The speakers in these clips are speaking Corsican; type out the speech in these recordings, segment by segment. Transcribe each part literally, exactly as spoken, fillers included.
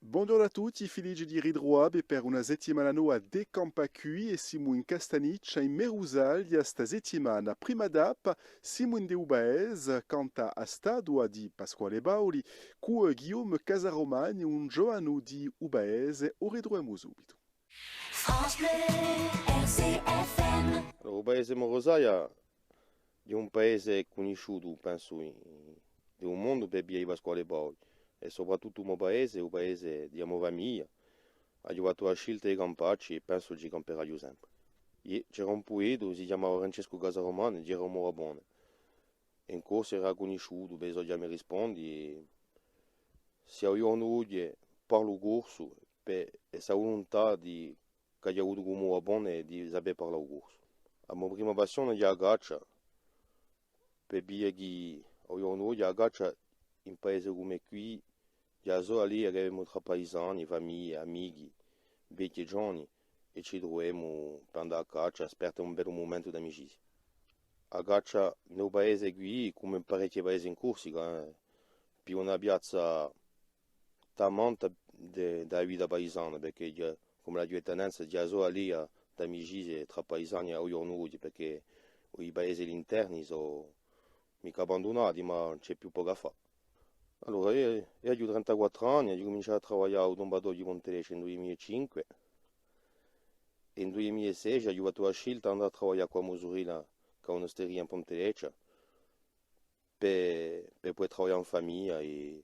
Bonghjornu à tutti, felice di ritruvà vi per una settimana nova di Campà quì è simu in Castagniccia, in Merusaglia, sta settimana. Prima tappa, simu in u paese, accantu à a statua di Pasquale Paoli, cù Guillaume Casaromani, un giovanu di u paese, u ritruvemu subitu. France Bleu, R C F M. Allora, u paese Merusaglia hè un paese cunnisciutu, pensu, in, di u mondu per via di Pasquale Paoli, è soprattuttu u mo paese, u paese di a mo famiglia, aghju fattu a scelta di campà ci è pensu ci camperaghju sempre. Iè, c'era un pueta, si chjamava Francescu Casaromani, era un murabbone. È in corsu era cunnisciutu, per i so chjami è rispondi, è s'è à u ghjornu d'oghje parlu corsu, per, è sta vuluntà di, ch'aghju avutu cù u murabbone di sapè parlà u corsu. A mo prima passione hè a caccia, per via chì à u ghjornu d'oghje a caccia in paese cum'è quì, ghjè a sola leia chì avemu trà paisani, famiglie, amichi, vechji è ghjovani, è ci truvemu per andà à caccia, è sparte un bellu mumentu d'amicizia. A caccia in u paese quì, cum'è in parechji paesi in Corsica, eh, hè una piazza tamanta di, di a vita paisana, perchè ghjè, cum'è l'aghju detta nanzu, ghjè a sola leia d'amicizia trà paisani à u ghjornu d'oghje, perchè i paesi linterni sò micca abbandunati, ma ci hè più pocu à fà. Allora, eiu, eiu aghju trentaquattru anni, aghju cuminciatu à travaglià à u tumbatoghju di Ponte Leccia in dui mila è cinque, è in dui mila è sedici aghju fattu a scelta d'andà à travaglià cù a mo surella, chì hà un'osteria in Ponte Leccia, per, per pudè travaglià in famiglia, è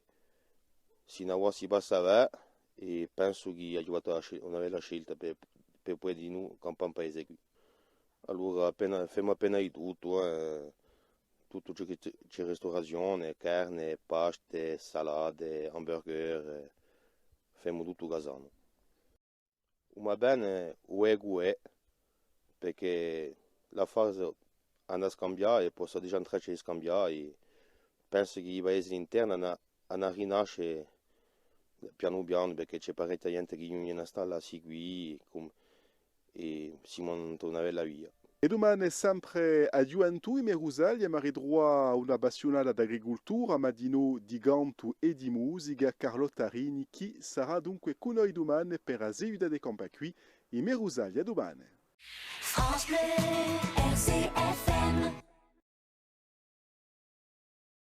s'è a vita si passa bè, è pensu chì aghju fattu a scel-, una bella scelta per, per pudè dinù campà in paese quì. Allora, appena, femu appena di tuttu, eh. Tuttu ciò chì ci, ci hè in risturazione, carne, paste, salate, hamburger, eh, femu tuttu casanu. U mo bè, u vecu hè, perchè l'affari anu da scambià è possu digià traccia di scambià, è pensu chì i paesi interni anu, anu da rinasce pianu pianu, perchè ci hè parechja ghjente chì ghjunghjenu à stalla à seguì, cum-, è simu in una bella via. È dumane sempre a ghjuventù in Merusaglia, emu à ritruvà una appassiunata d'agricultura, ma dinò di cantu è di musica, Carlotta Rini, chì sarà dunque cù noi dumane per a seguita di Campà quì in Merusaglia dumane. France Bleu, R C F M.